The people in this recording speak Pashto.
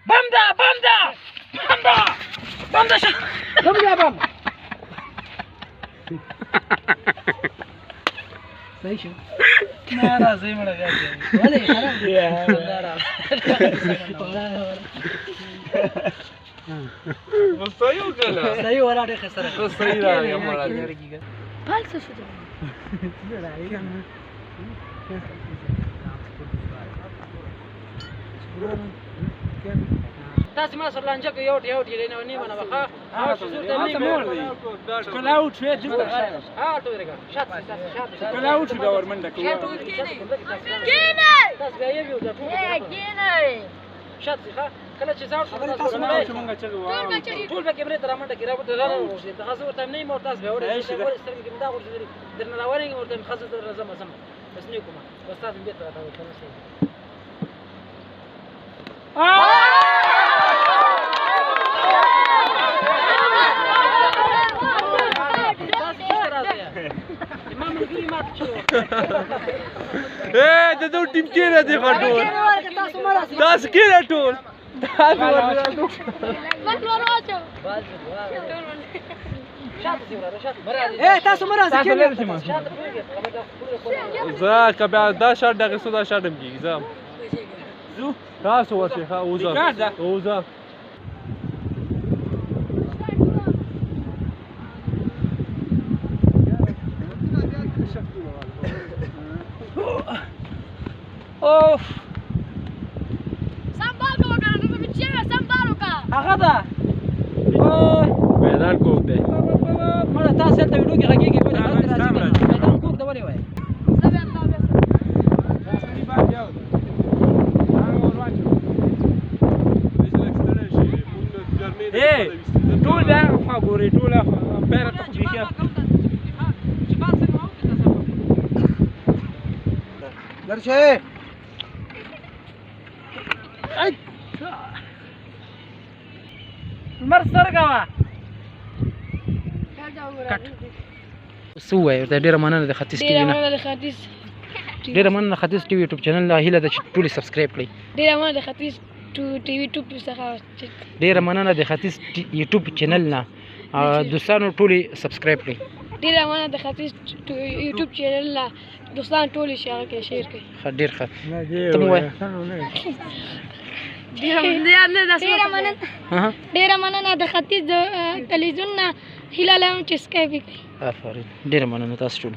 بم ده بم ده بم ده بم ده بم ده بم. صحیح شو. نه راځي مړه بیا ولې خراب دی. صحیح وکړه. صحیح ولا ډېر خسره. صحیح راغی مړه. بال څه شو؟ تاسو ما سره لانجه کوي یو یو ټیلې نه نیمه نه وخه او چې زور ته نیمه کله اوټ شوې دلته. ها ټول رګه شات شات کله اوټ شو دا ورمنډه کوي. کینه تاسو بیا یو دا ټول کینه شات ښه. کله چې زاړ شو تاسو مونږ چغه واه ټول به کیمرې ته رامنډه کې راوړ ته راوړ ته خاص ورته نه مور تاسو به وړ سترګې کې دا ورته درنه راوړې ورته خاص در زم زم بس نه کومه استاد به ته راوړ. اے د دوه ټیم کې را دي ټول تاسو کې را ټول تاسو زه که بیا دا شرط دغه څه دا شرط هم کېږي. زه تاسو ورشئ. ښه وځه وځه. اوف سم بال کوه کنه، ته چې سم بال وکړه. هغه ده میدان کوک دی. مړه تاسو هلته ویډیو کې غږېږئ ولې؟ هلته راځي کنه. میدان کوک دی ولې وایې؟ ټول بیا هغه خوا ګورئ، ټول بیرته خو بیخي. درشه لمر سترګه وه. څه ووایې ورته؟ ډېره مننه د ختیځ ټي وي نه. ډېره مننه ختیځ ټي وي یوټیوب چینل نه. هیله ده چې ټولې subscribe کړئ. ډېره مننه د ختیځ ټي وي یوټیوب څخه. ډېره مننه د ختیځ یوټیوب چینل نه. دوستانو ټولې subscribe کړئ. ډېره مننه د ختیځ یوټیوب چینل نه. دوستان ټولې شیر کړئ شیر کړئ. ښه ډېر ښه. ته مو وایې؟ ډېره مننه د ختیځ تلویزیون نه. هیله لرم چې سبسکرایب کړئ. آفرین. ډېره مننه تاسو ټول.